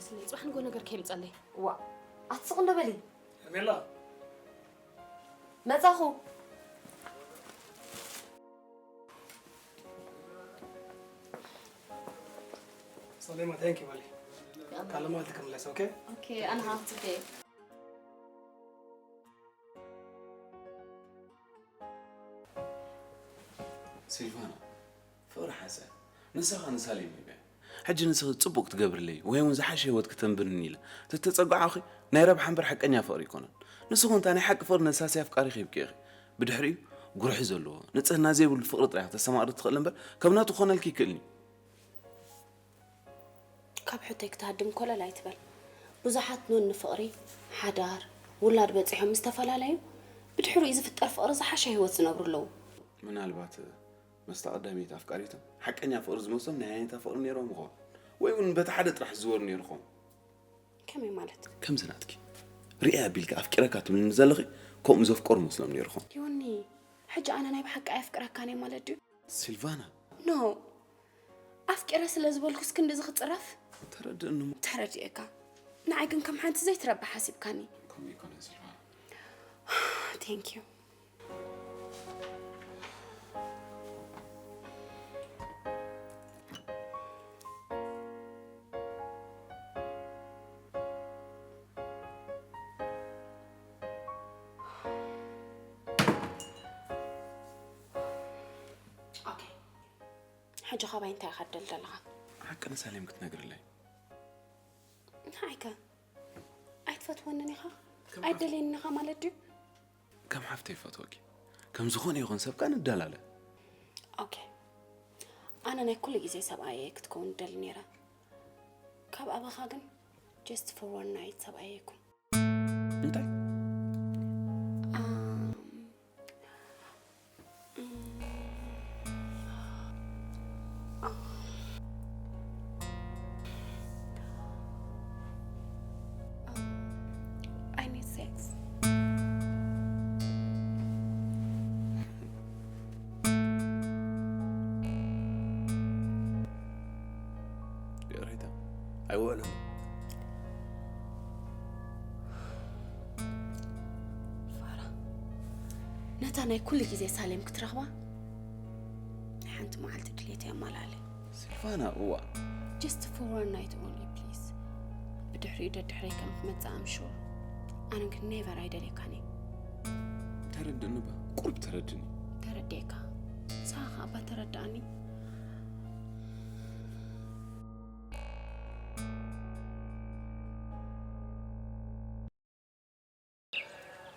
ጽባሕ ንጎ ነገር ከይምጸለይ። ዋ፣ ኣትስቕ እንዶ በሊ። ሄርሜላ መጻኹ። ሰሌማ፣ thank you በሊ። ካልእ መዓልቲ ክምለስ። ኦኬ። ኦኬ፣ ኣነ ኸዓ ክትጽበየ። ሲልቫና፣ ፍቕሪ ሓሰ ንስኻ ንሳሌም ሂበ። ሕጂ ንስኺ ጽቡቕ ክትገብርለይ ወይ እውን ዝሓሸ ህይወት ክተንብርኒ ኢለ ተተጸግዖኺ ናይ ረብሓ እምበር ሓቀኛ ፍቕሪ ኣይኮነን። ንስኺ እውን እታ ናይ ሓቂ ፍቕሪ ነሳሲ ኣፍቃሪኺ ሂብኪ ኢኺ። ብድሕሪኡ ጉርሒ ዘለዎ ንጽህና ዘይብሉ ፍቕሪ ጥራይ ኢኻ ተስተማቕሪ ትኽእሊ እምበር ከም ናቱ ክኾነልኪ ይክእልኒ። ካብ ሕቶይ ክትሃድም ኮለል ኣይትበል። ብዙሓት ኖን ንፍቕሪ፣ ሓዳር፣ ውላድ በጺሖም ምስ ተፈላለዩ ብድሕሪኡ ዝፍጠር ፍቕሪ ዝሓሸ ህይወት ዝነብሩ ኣለዉ። ምናልባት መስታ ቀዳመይቲ ኣፍቃሪቶም ሓቀኛ ፍቕሪ ዝመስሎም ናይ ኣየነታ ፍቕሪ ነይሮም ይኸውን? ወይ እውን በቲ ሓደ ጥራሕ ዝዝወሩ ነይሩ ይኸውን? ከመይ ማለት? ከምዚ ናትኪ ርእየ ኣቢልኪ ኣፍቂረካ ትብልኒ ዘለኺ ከምኡ ዘፍቀሩ መስሎም ነይሩ ይኸውን? ዮኒ፣ ሕጂ ኣነ ናይ ብሓቂ ኣየፍቅረካን እየ ማለት ድዩ? ሲልቫና ኖ፣ ኣፍቂረ ስለ ዝበልኩስ ክንድዚ ክጽረፍ? ተረድእኒ እሞ። ተረዲኤካ። ንዓይ ግን ከም ሓንቲ ዘይትረብሕ ሓሲብካኒ። ከምኡ ኣይኮነን ሲልቫና። Thank you። ኦኬ፣ ሕጂ ካባይ እንታይ ኢኻ ትደሊ ዘለኻ? ሓቂ ንሳሌም ክትነግርለይ። ንዓይከ ኣይትፈትወንን ኢኻ? ኣይትደልየንን ኢኻ ማለት ድዩ? ከም ሓፍተይ ይፈትወኪ። ከም ዝኾነ ይኹን ሰብ ከኣ ንደላለ። ኦኬ፣ ኣነ ናይ ኩሉ ግዜ ሰብኣየ ክትከውን እደሊ ነይረ። ካብ ኣባኻ ግን just for one night ሰብኣየ ይኩን። እንታይ? ኣም፣ I need sex. ይቕሬታ ኣይውዕልን። ፋራ፣ ነታ ናይ ኩሉ ግዜ ሳሌም ክትረኽባ ናይ ሓንቲ መዓልቲ ድሌት የማላለ። ሲልቫና፣ እዋ። Just for one night only please። ብድሕሪኡ ደድሕረይ ከም ትመጽእ I'm sure። ኣነ ግን never ኣይደልየካን እየ። ተረድእኒ እባ፣ ቁሩብ ተረድእኒ። ተረዲኤካ። ንስኻ ከኣ እባ ተረድኣኒ።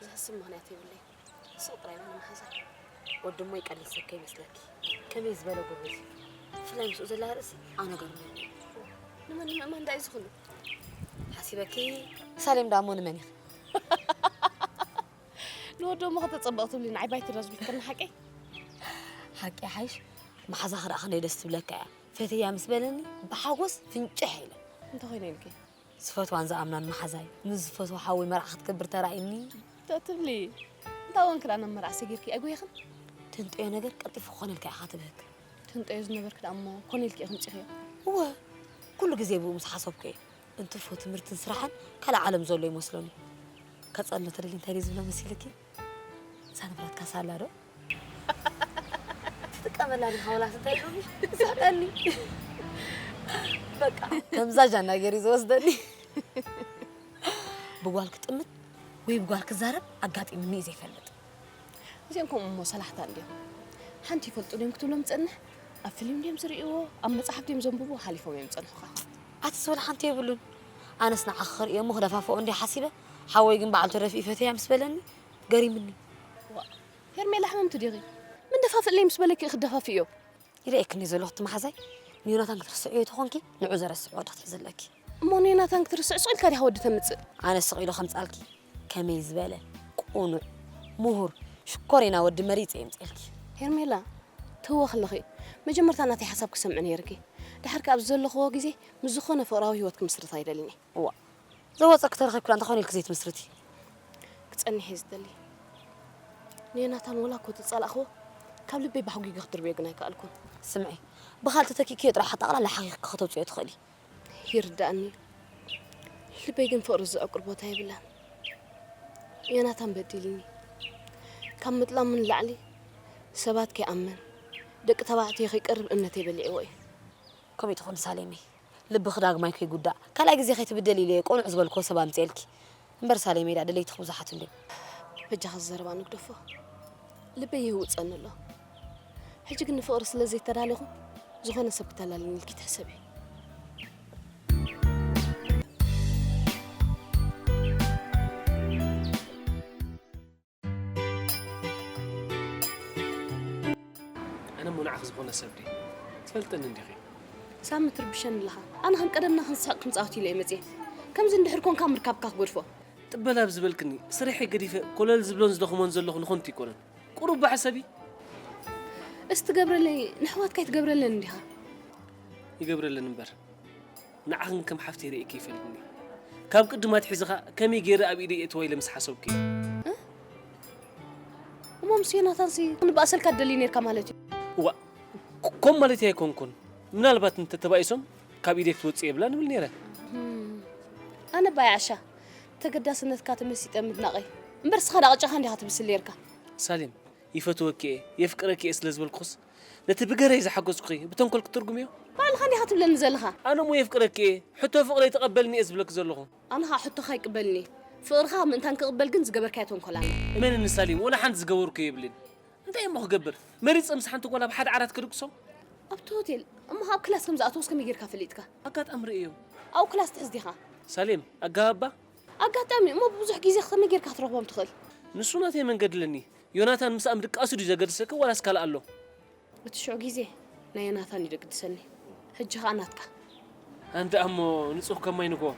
ዘሕስብ ምኽንያት የብለይ። ስቕ ጥራይ በሊ መሓዛ። ወዲ እሞ ይቀልል ሰብ ከይመስለኪ። ከመይ ዝበለ ጎበዝ እዩ። ብፍላይ ምስኡ ዘላ ርእሲ ኣነ ገርሙኒ። ንመን ንምእማን ደኣ እዩ ዝኽሉ? ሓሲበኪ። ሳሌም ደኣ እሞ ንመን ኢኺ? ንወዲ እሞ ከተጸብቕ ትብሊ ንዓይ ባይትረዝቢ ትኽእሊ ሓቀይ? ሓቂ ሓይሽ መሓዛኺ ደኣ ክንደይ ደስ ትብለካ እያ። ፈትያ ምስ በለኒ ብሓጎስ ፍንጭሕ ኢለ። እንታይ ኮይነ ኢልኪ? ዝፈትዋን ዝኣምናን መሓዛይ ምስ ዝፈትዎ ሓወይ መርዓ ክትገብር ተራእይኒ። እንታይ ትብሊ? እንታ ወንክላ ናብ መርዓ ሰጊርኪ ኣይጎየኽን? ትንጠዮ ነገር ቀልጢፉ ክኾነልካ ኢኻ ትብህግ። ትንጠዮ ዝነበርኪ ደኣ እሞ ኮነ ኢልኪ ኢኺ ምጺኽዮ። እወ፣ ኩሉ ግዜ ብኡ ምስ ሓሰብኩ እየ። እንትርፎ ትምህርትን ስራሕን ካልእ ዓለም ዘሎ ይመስለኒ። ከጸልሎ ተደልዩ እንታይ ድዩ ዝብሎ መሲልኪ? እዛ ንብረትካ ሳላ ዶ? ትጥቀመላ ዲኻ ወላስ እንታይ ኢሎምሽ? ስሕቀኒ። በቃ ከምዛ ጃና ገይሩ ዝወስደኒ። ብጓል ክጥምት ወይ ብጓል ክዛረብ ኣጋጢሙኒ እዩ ዘይፈልጥ። እዚኦም ከምኡ እሞ ሰላሕታ እንድዮም። ሓንቲ ይፈልጡ ድዮም ክትብሎም ትጸንሕ፣ ኣብ ፊልም ድዮም ዝርእይዎ፣ ኣብ መጽሓፍ ድዮም ዘንብቡ፣ ሓሊፎም እዮም ዝጸንሑኻ። ኣቲ ዝብል ሓንቲ የብሉን። ኣነስ ንዓኺ ክርእዮ እሞ ክደፋፍኦ እንድየ ሓሲበ፣ ሓወይ ግን በዓልቱ ደፊኡ ፈትያ ምስ በለኒ ገሪምኒ። ዋ፣ ሄርሜላ ሕምምቲ ዲኺ? ምን ደፋፍእለይ ምስ በለኪ ክትደፋፍእዮ? ይርእየክኒ ዘለኹ እቲ መሓዛይ ንዮናታን ክትርስዕዮ ተኾንኪ ንዑ ዘረስዕ ወዲ ክትሕዚ ኣለኪ። እሞ ንዮናታን ክትርስዕ ስቕ ኢልካ ዲኻ ወዲ ተምጽእ? ኣነ ስቕ ኢሉ ከምጻልኪ ከመይ ዝበለ ቁኑዕ ምሁር ሽኮሪና ወዲ መሪጸ የምጸልኪ። ሄርሜላ፣ ትህወኽ ኣለኺ። መጀመርታ ናተይ ሓሳብ ክሰምዒ ነይርኪ። ድሓር ከኣ ኣብዚ ዘለኽዎ ግዜ ምስ ዝኾነ ፍቕራዊ ህይወት ክምስርት ኣይደልን እየ። እዋ፣ ዘዋጸኪ ተረኺብኪ እንታይ ኮነ ኢልኪ ዘይትምስርቲ? ክጸንሕ እየ ዝደሊ። ንዮናታን ወላ እኮ ተጸላእኽዎ፣ ካብ ልበይ ብሓጒ ክድርብዮ ግን ኣይከኣልኩን። ስምዒ፣ ብኻልእ ተተኪእክዮ ጥራሕ ጠቕላላ ሓኺኽኪ ከተውጽዮ ትኽእሊ። ይርዳእኒ። ልበይ ግን ፍቕሪ ዘዕቁር ቦታ የብላን። ዮናታን በዲልኒ። ካብ ምጥላሙ ንላዕሊ ሰባት ከይኣምን፣ ደቂ ተባዕትዮ ከይቀርብ እምነተይ በሊዕዎ እዩ። ከምኡ ትኹን ሳሌመይ፣ ልብኺ ዳግማይ ከይጉዳእ፣ ካልኣይ ግዜ ከይትብደል ኢለ እየ ቅኑዕ ዝበልክዎ ሰብ ኣምፅኤልኪ። እምበር ሳሌመይ፣ ዳ ደለይትኺ ብዙሓት እንድዮም። በጃኺ ዘረባ ንግደፎ። ልበይ ይህውፀኒ ኣሎ። ሕጂ ግን ንፍቕሪ ስለ ዘይተዳለኹ፣ ዝኾነ ሰብ ክተላልኒ ኢልኪ ትሕሰቢ። ኣነ እሞ ንዓኺ ዝኾነ ሰብ ድየ? ትፈልጠኒ እንዲኺ። ሳሚ፣ ትርብሸኒ ኣለኻ። ኣነ ከም ቀደምና ክንስሕቕ ክንጻወት ኢለ እየ መጽየ። ከምዚ እንድሕር ኮንካ ምርካብካ ክገድፎ። ጥበል ኣብ ዝበልክኒ፣ ስርሐይ ገዲፈ ኮለል ዝብሎን ዝደኽሞን ዘለኹ ንኾንቲ ኣይኮነን። ቁሩብ ብሓሰቢ። እስቲ ትገብረለይ፣ ንሕዋትካ ኣይትገብረለን እንዲኻ? ይገብረለን እምበር። ንዓኽን ከም ሓፍተይ ርእየኪ ይፈልጥኒ። ካብ ቅድም ኣትሒዝኻ ከመይ ገይረ ኣብ ኢደይ የእትዋ ኢለ ምስ ሓሰብኩ እየ። እ? እሞ ምስ ዮናታንሲ ክንበኣሰልካ ትደሊ ነርካ ማለት እዩ? እዋ፣ ክ-፣ ከምኡ ማለት ኣይኮንኩን። ምናልባት እንተተባኢሶም ካብ ኢደይ ክትወጽእ የብላን እብል ነይረ። እም፣ ኣነ ባይ ዓሻ፣ ተገዳስነትካ ተመሲጠ ምድናቐይ። እምበር ንስኻ ዳቕጫኻ እንዲኻ ትብስል ነርካ። ሳሌም፣ ይፈትወኪ እየ፣ የፍቅረኪ እየ ስለ ዝበልኩኽስ፣ ነቲ ብገረይ ዝሓገዝኩኺ ብተንኮል ክትትርጉምዮ? ባዕልኻ እንዲኻ ትብለኒ ዘለኻ። ኣነ እሞ የፍቅረኪ እየ፣ ሕቶ ፍቕረይ ተቐበልኒ እየ ዝብለኪ ዘለኹ። ኣነ ኸኣ ሕቶኻ ኣይቅበልን እየ። ፍቕርኻ ምእንታን ክቕበል ግን ዝገበርካዮ ተንኮል ኣሎ። እመንኒ ሳሌም፣ ወላ ሓንቲ ዝገበርኩ የብልን። እንታይ እሞ ክገብር? መሪጸ ምስ ሓንቲ ጓል ኣብ ሓደ ዓራት ክድቅሶ? ኣብቲ ሆቴል። እሞ ኣብ ክላስ ከም ዝኣተውስ ከመይ ጌርካ ፈሊጥካ? ኣጋጣሚ ርእዮ። ኣብኡ ክላስ ትሕዝ ዲኻ? ሳሌም፣ ኣጋባባ? ኣጋጣሚ፣ እሞ ብብዙሕ ግዜ ከመይ ጌርካ ክትረኽቦም ትኽእል? ንሱ ናተይ መንገዲ ኣለኒ። ዮናታን ምስኣ ምድቃሱ ድዩ ዘገድሰኪ ዋላስ ካልእ ኣሎ? እቲ ሽዑ ግዜ ናይ ዮናታን እዩ ዘገድሰኒ። ሕጂ ኸኣ ናትካ። ኣንታ እሞ ንጹህ ከም ማይ ንግሆ።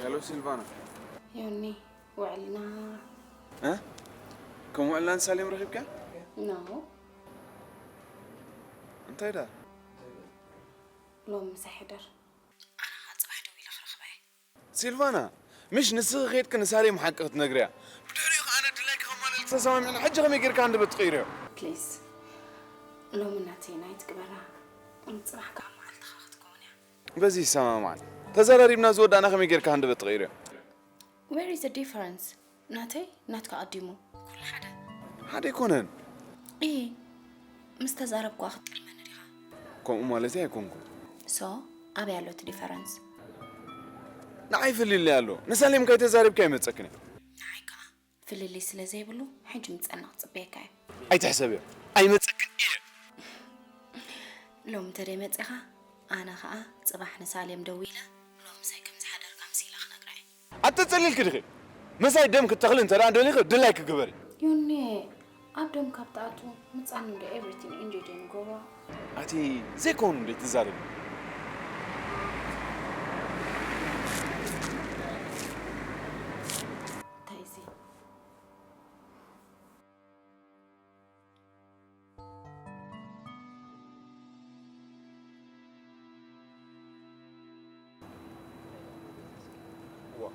ሄሎ ሲልቫና። ዮኒ፣ ውዕልና። እ? ከም ውዕልና ንሳሌም ረኺብካ? ኖ። እንታይ ዳ? ሎም ምሳይ ሕደር። ኣነ ኸኣ ጽባሕ ደው ኢለ ክረኽባ እየ። ሲልቫና፣ ምሽ ንስኺ ኸይድኪ ንሳሌም ሓቂ ክትነግርያ። ብድሕሪኡ ኸኣ ኣነ ድላይኪ ከማልኣልኪ ተሰማሚዕና፣ ሕጂ ከመይ ጌርካ ሃንደበት ትቕይርዮ? ፕሊዝ፣ ሎሚ ናተይ ናይት ግበራ። ጽባሕ ከኣ መዓልትኻ ክትከውን እያ። በዚ ይሰማማዓል። ተዘራሪብና ዝወዳእና ከመይ ጌርካ ሃንደበት ትቕይርዮ? Where is the difference? ናተይ ናትካ ቀዲሙ። ኩሉ ሓደ። ሓደ ኣይኮነን። እይ፣ ምስ ተዛረብኳ ክትጠልመኒ ዲኻ? ከምኡ ማለተይ ኣይኮንኩን። ሶ፣ ኣበይ ኣሎ እቲ ዲፈረንስ? ንዓይ ፍልልይ ኣሎ። ንሳሌም ካይተዛሪብኪ ኣይመጸክን እየ። ንዓይ ከኣ ፍልልይ ስለ ዘይብሉ፣ ሕጂ ምጸና ክጽበየካ እየ። ኣይትሕሰብዮ። ኣይመጸክን እየ። ሎሚ እንተ ደይመጺኻ፣ ኣነ ኸኣ ጽባሕ ንሳሌም ደዊለ፣ ሎሚ ምሳይ ከም ዝሓደርካ ምስ ኢላ ክነግራ እየ። ኣተጸሊልኪ ዲኺ? ምሳይ ደም ክተኽሊ እንተ ደኣ ደሊኺ፣ ድላይኪ ግበሪ። ዮኒ፣ ኣብ ደም ካብ ትኣቱ ምጻን እንዶ everything enjoy ዶ ንገብሮ? ኣቲ ዘይኮን እንዴ ትዛረብ? እንታይ እዚ? ዋ።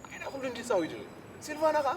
ኣይና ኩሉ እንዲ ጻዊዱ። ሲልቫና ኸኣ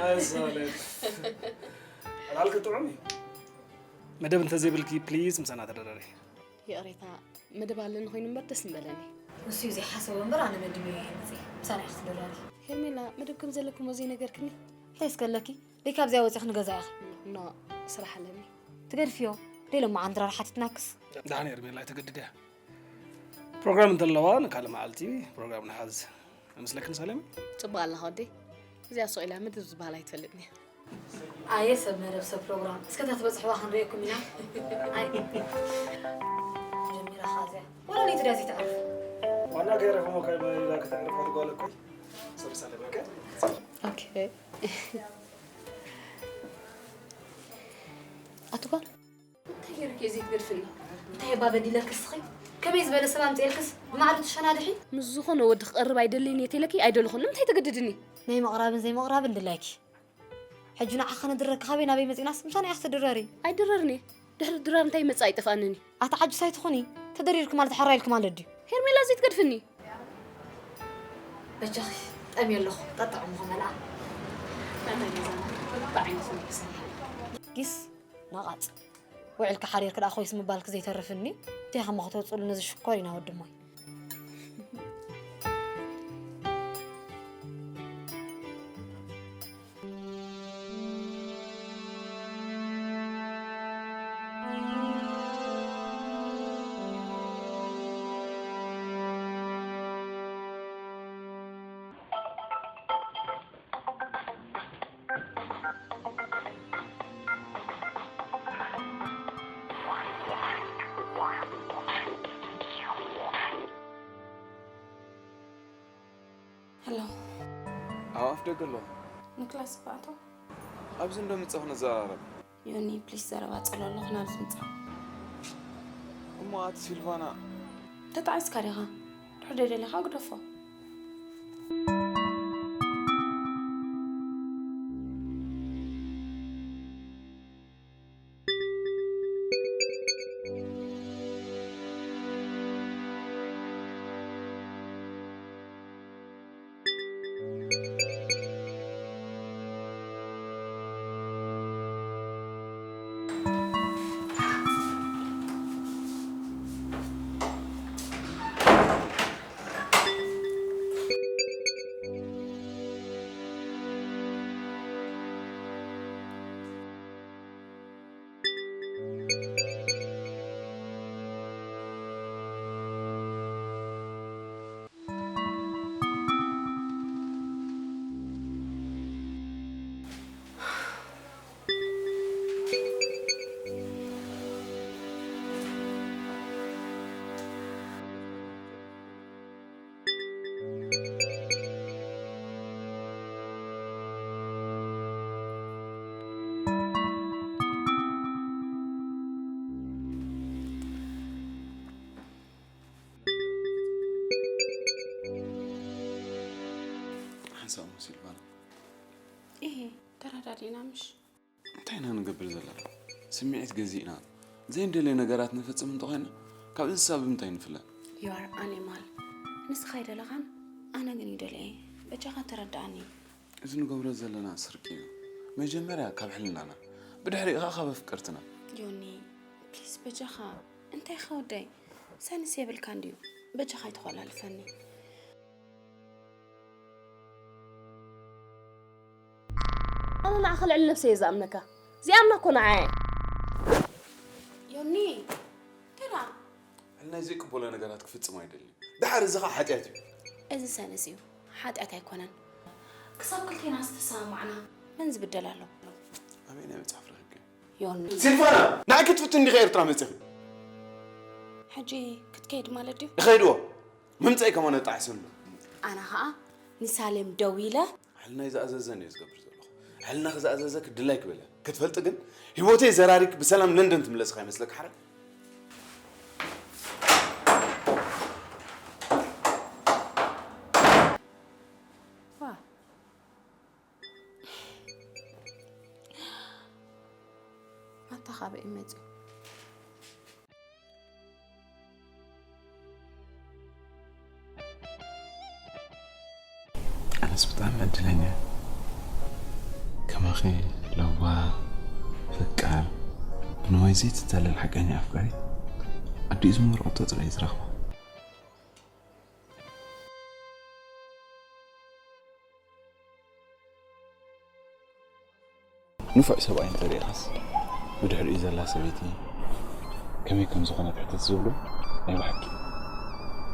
ኣዛለት ኣላልክ ጥዑም እዩ። መደብ እንተዘይብልኪ ፕሊዝ ምሳና ተደረሪ። ይቕሬታ፣ መደብ ኣለኒ ኮይኑ እምበር ደስ ምበለኒ። ንሱ እዩ ዘይሓሰቦ እምበር ኣነ መዲበዮ እየ መፅየ። ምሳና ኢኺ ትደራሪ። ሄርሜላ፣ መደብ ከም ዘለክሞ ዘይነገርክኒ? እንታይ እስከ ኣለኪ? ደይ ካብዚኣ ወፂኺ ንገዛ ኢኺ። ኖ፣ ስራሕ ኣለኒ። ትገድፍዮ? ደይ ሎመዓንቲ ድራር ሓቲትናክስ። ደሓን ሄርሜላ ኣይተገድድያ። ፕሮግራም እንተለዋ ንካልእ መዓልቲ ፕሮግራም ንሓዝ። ኣይመስለክን ሳሌም? ፅቡቕ ኣለኻ ወደይ። እዚኣ ሱቕ ኢላ ምድብ ዝበሃል ኣይትፈልጥን እያ። ኣየ ሰብ መረብ ሰብ ፕሮግራም እስከ እታ ትበፅሕዋ ክንርእየኩም ኢና። ኣይ ጀሚራ ኻ እዚኣ ወላ ለይቲ ድያ ዘይትዕርፍ። ዋና ገይረ ከሞ ከመይ ኢላ ከተዕርፋ ትጓል እኮ። ሶሪ ሳሌም ኦኬ። ኦኬ። ኣቱኳ እንታይ ገይርኪ እየ ዘይትገድፍኒ? እንታይ እባ በዲለክስ እስኺ? ከመይ ዝበለ ሰብ ኣምፅኤልክስ ብማዕዶ ትሸናድሒ? ምስ ዝኾነ ወዲ ክቐርብ ኣይደልይን እየ ተለኪ ኣይደልኹን ንምንታይ ተገድድኒ? ናይ ምቕራብን ዘይምቕራብን ድላይኪ። ሕጂ ንዓኺ ከነድረኪ ካበይ ናበይ መፂናስ ምሳና ኢኺ ትድረሪ። ኣይድረርን እየ። ድሕሪ ድራር እንታይ ይመፅእ ኣይጠፍኣንን እዩ። ኣታ ዓጁስ ኣይትኹኒ። ተደሪርኪ ማለት ሕራይ ኢልኪ ማለት ድዩ? ሄርሜላ ዘይትገድፍኒ። በጃኺ ጠምየ ኣለኹ ጠጥዕሙ ክመልኣ። ጊስ ነቓጽ። ውዕልኪ ሓሪርኪ ደኣ ኮይስ ምባልኪ ዘይተርፍኒ። እንታይ ከማ ክተውፅሉ ነዚ ሽኮር ኢና ወዲ እሞይ። ሄሎ። ኣብ ኣፍ ደገ ኣለኹ። ንክላስ እባ እቶ። ኣብዚ እንዶ ምጻኹ ንዘራረብ። ዮኒ፣ ፕሊስ ዘረባ ጸሎ ኣለኹ፣ ናብዚ ምጻ። እሞ ኣቲ ሲልቫና። ተጣዒስካ ዲኻ? ድሕር ደደሊኻ ግደፎ። ሓንሳእ እሞ ሲልቫና። ኢሂ፣ ተረዳዲእና ምሽ? እንታይ ኢና ንገብር ዘለና? ስምዒት ገዚእና ዘይንደልዮ ነገራት ንፍጽም እንተኾይና ካብ እንስሳ ብምንታይ ንፍለ? You are animal። ንስኻ ኣይደለኻን ኣነ ግን ይደልየ እየ። በጃኻ ተረድኣኒ። እዚ ንገብሮ ዘለና ስርቂ እዩ። መጀመርያ ካብ ሕልናና፣ ብድሕሪኡ ኸዓ ካብ ኣፍቀርትና። ዮኒ ፕሊስ በጃኻ እንታይ ኸወደይ ሰንስ የብልካ እንድዩ በጃኻ ኣይተኾላልፈኒ። ኣነ ንዓኻ ልዕሊ ነብሰይ እየ ዝኣምነካ። ዝኣምና እኮ ንዓየ። ዮኒ ተራ ሕልና ዘይቅበሎ ነገራት ክፍጽም ኣይደልን። ድሓር እዚ ኸዓ ሓጢኣት እዩ። እዚ ሰንስ እዩ ሓጢኣት ኣይኮነን። ክሳብ ክልቴና ዝተሰማማዕና መን ዝብደል ኣሎ? ኣበይ ናይ መጽሓፍ ረኺብኪ? ዮኒ ሲልቫና፣ ንዓይ ክትፍትን ዲኻ ኤርትራ መጺኺ? ሕጂ ክትከይድ ማለት ድዩ? እኸይድዎ። ምምጸይ ከማን ኣጣዕሰሉ። ኣነ ኸዓ ንሳሌም ደዊለ ሕልናይ ዝኣዘዘን እየ ዝገብር ዘለኹ። ሕልናኺ ዝኣዘዘኪ ድላይ ክበለ ክትፈልጢ ግን፣ ህይወተይ ዘራሪክ ብሰላም ለንደን ትምለስኻ ይመስለኪ ሓረ? ኣታ ካበይ መፅኡ? ኣነስ ብጣዕሚ ዕድለኛ እየ። ከማኺ ለዋህ፣ ፈቃር፣ ብንዋይ ዘይትታለል ሓቀኛ ኣፍቃሪት ኣዲኡ ዝመርቐቶ ጥራይ እዩ ዝረኽባ። ንፉዕ ሰብኣይ እንተሪኢኻስ ብድሕሪኡ ዘላ ሰበይቲ ከመይ ከም ዝኾነት ሕተት ዝብሉ ናይ ብሓቂ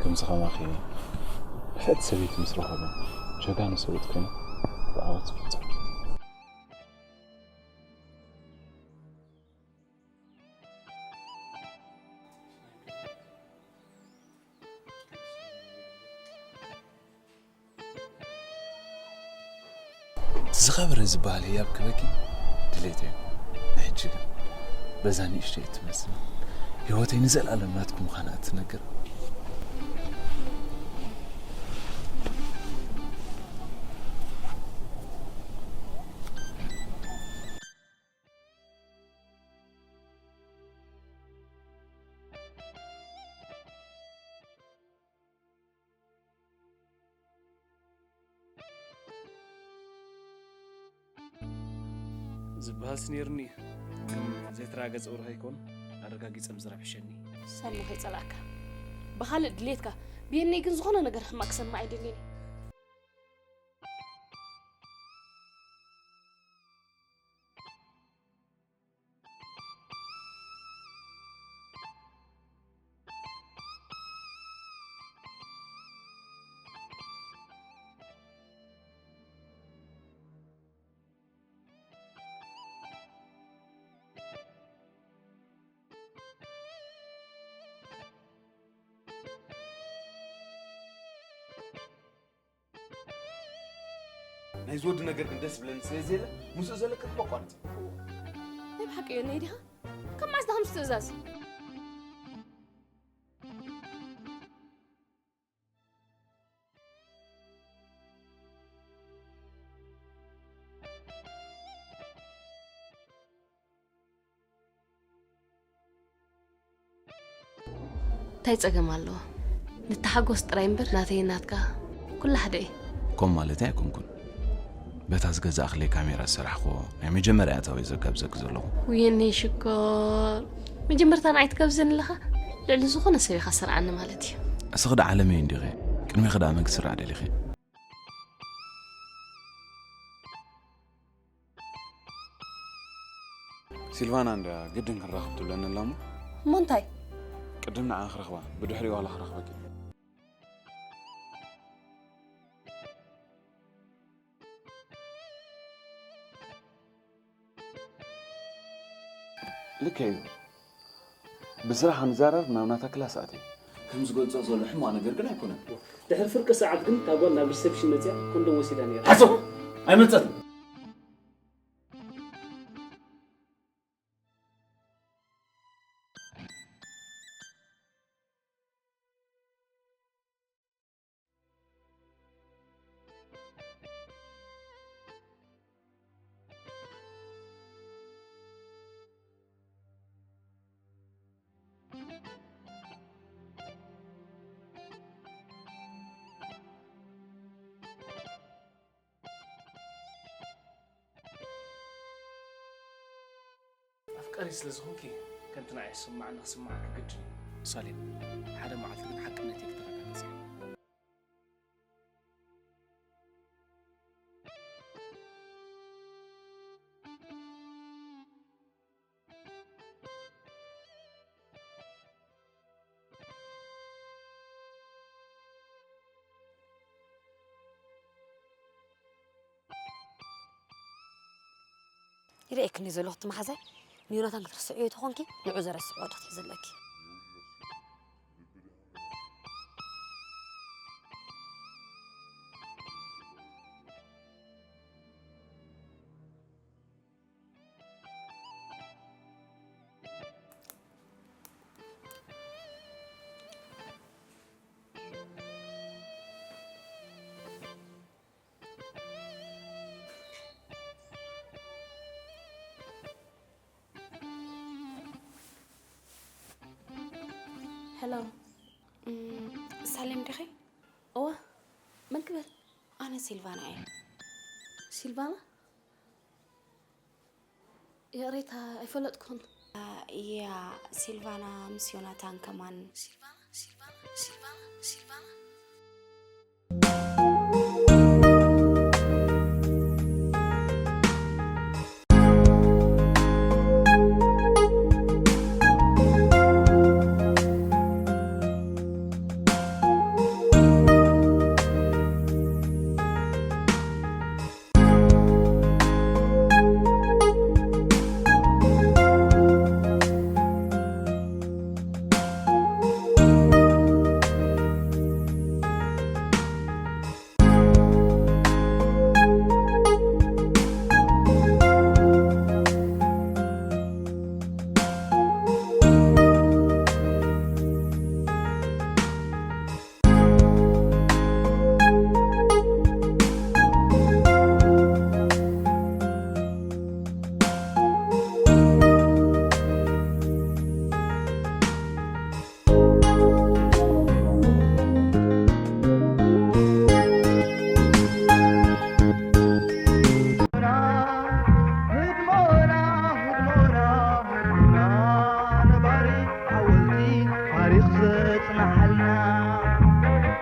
ከምዚ ከማኺ ንፍዕቲ ሰበይቲ ምስ ረኸቡ ጀጋኑ ሰበይቲ ኮይኖም ብዓወት ዝገልጹ። እቲ ዝኸበረ ዝበሃል ህያብ ክበኪ ድሌት እየ። ንሕጂ ግን በዛ ንእሽተይ እትመስል ህይወተይ ንዘለኣለም ናትኩም ምዃና እትነግር ዝበሃልሲ ነይሩኒ። ከም ዘይተረጋገጸ ወረ ከይኮን ኣረጋጊጸ ምዝራብ ሕሸኒ። ሰኒ ከይጸላእካ ብኻልእ ድሌትካ ብየነይ ግን ዝኾነ ነገር ሕማቅ ክሰማዕ ኣይደልን። ናይዚ ወዲ ነገር ግን ደስ ዝብለኒ ስለ ዘየለ ምስኡ ዘለካ ክበቋርጽ። ናይ ብሓቂ እዮ ናይ ዲኻ? ካብ መዓስ ዳ ከምዚ ትእዛዝ? እንታይ ጸገም ኣለዎ? ንተሓጎስ ጥራይ እምበር ናተይ ናትካ ኩሉ ሓደ እዩ። ከምኡ ማለተይ ኣይኮንኩን። በታ ዝገዛእክለይ ካሜራ ዝሰራሕክዎ ናይ መጀመርያ ኣታዊ ዘጋብዘኪ ዘለኹ። ውይ የኔ ሽኮር፣ መጀመርታ ንዓይ ትጋብዘኒ ኣለኻ? ልዕሊ ዝኾነ ሰብ ኢኻ ሰርዓኒ ማለት እዩ። እስኺ ደኣ ዓለመይ እንዲኺ፣ ቅድሜኺ ደኣ መን ክስራዕ ደሊኺ? ሲልቫና እንድያ ግድን ክንራኸብ ትብለኒ ኣላ እሞ እሞ እንታይ? ቅድም ንዓ ክረኽባ ብድሕሪኡ ዋላ ክረኽበኪ። ልክዕ እዩ። ብስራሕ ክንዛረብ ናብ ናታ ክላስ ኣትየ። ከም ዝገልጾ ዘሎ ሕማቕ ነገር ግን ኣይኮነን። ድሕሪ ፍርቂ ሰዓት ግን እታ ጓል ናብ ሪሰፕሽን መጺኣ ኮንዶም ወሲዳ ነይራ። ሓሶት! ኣይመጸትን። ኣፍቃሪ ስለ ዝኾንኪ ከምቲ ንዓይ ዝስምዓኒ ክስምዓኪ ግድን እዩ። ሳሌም፣ ሓደ መዓልቲ ግን ሓቅነት እየ ክተረጋግጽ እየ። ይርእየክኒ ዘለኹ እቲ መሓዛይ ንዮናታን ክትርስዕዮ ተኾንኪ ንዑ ዘረስዕዮ ዶ ትሕዝለኪ? ሄሎ፣ እም፣ ሳሌም ዲኺ? እወ፣ መን ክብል? ኣነ ሲልቫና እየ። ሲልቫና? ይቕሬታ፣ ኣይፈለጥኩን። ያ፣ ሲልቫና ምስ ዮናታን ከማን። ሲልቫና፣ ሲልቫና፣ ሲልቫና፣ ሲልቫና።